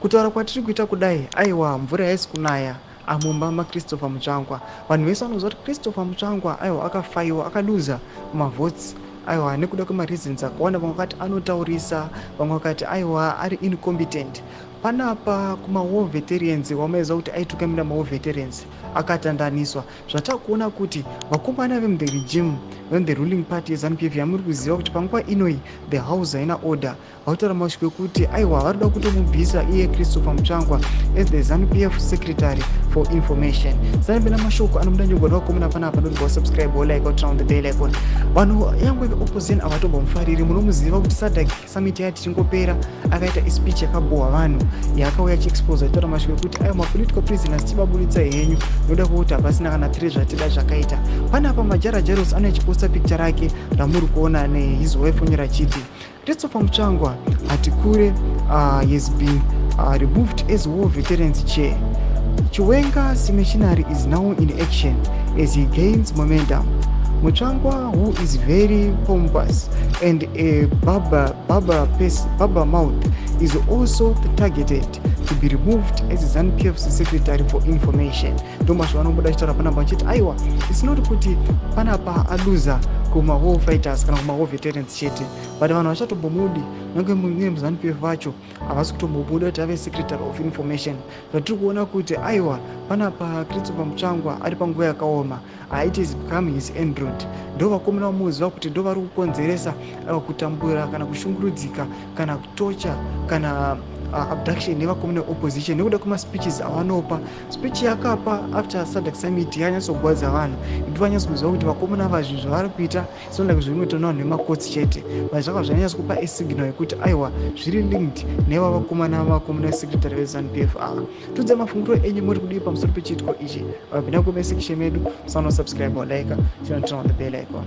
Kutaura kwatiri kuita kudai, aiwa, mvura haisi kunaya mumba maChristopher Mutsvangwa. Vanhu vese vanoziva kuti Christopher Mutsvangwa, aiwa, akafaiwa, akaluza mavotes, aiwa, nekuda kwemareasons akawanda. Vamwe vakati anotaurisa, vamwe vakati, aiwa, ari incompetent. Panapa kumawar veterans, wamaiziva kuti aitukamira mawar veterans, akatandaniswa. Zvatakuona kuti vakomana vemuthe regime, vemuthe ruling party yeZANU PF, yamuri kuziva kuti panguva inoi the house haina order, vautaura mashoko ekuti, aiwa, vari kuda kutomubvisa iye Christopher Mutsvangwa as the ZANU PF secretary for information. Sanipena mashoko anomuda nyogwa nevakomana panapa, noti wasubscribe, wolike, turn on the bell icon. Vanhu yangu veopposition havatombomufariri. Munomuziva kuti SADC summit yati ichingopera, akaita ispeech yakabohwa vanhu, yaakauya achiexpose, achitaura mashoko ekuti, aiwa, mapolitical prisoners tibaburitsa henyu, noda kwekuti hapasina kana tiri zvatida zvakaita. Panapa Majara Jairos anoachiposta picture rake ramuri kuona nehis wife, onyora achiti Christopher Mutsvangwa Hatikure has been removed as war veterans chair. Chiwenga's machinery is now in action as he gains momentum. Mutsvangwa, who is very pompous and a blabbermouth, is also targeted to be removed as ZANU PF's secretary for information. Ndomasho vanobuda achitaura panapa achiti, aiwa, it's not kuti panapa aluza kumawar fighters kana kumawar veterans chete, but vanhu vachatombomudi nyange nemuZANU PF vacho havasi kutombobuda kuti ave secretary of information. Zvatiri kuona kuti, aiwa, panapa Christopher Mutsvangwa ari panguva yakaoma. It is become his android. Ndo vakomana vamuziva kuti ndo vari kukonzeresa, aiwa, kutambura kana kushungurudzika kana kutocha kana abduction nevakomana veopposition nekuda kwemaspeeches avanopa. Speech yakapa after SADC summit yanyatsogwadza vanhu, nekuti vanyatsokuziva kuti vakomana ava zvinhu zvavari kuita sinonake zvinoitwa nevanhu vemakotsi chete, but zvaka zvanyatsokupa asignal yekuti, aiwa, zviri linked neva vakomana, vakomana vesecretary veZANU PF ava. Tudze mafungiro enyu, muri kudii pamusoro pechiitiko ichi? Vapinda kucomment section medu, musanosubscribe, like, turn on the bell icon.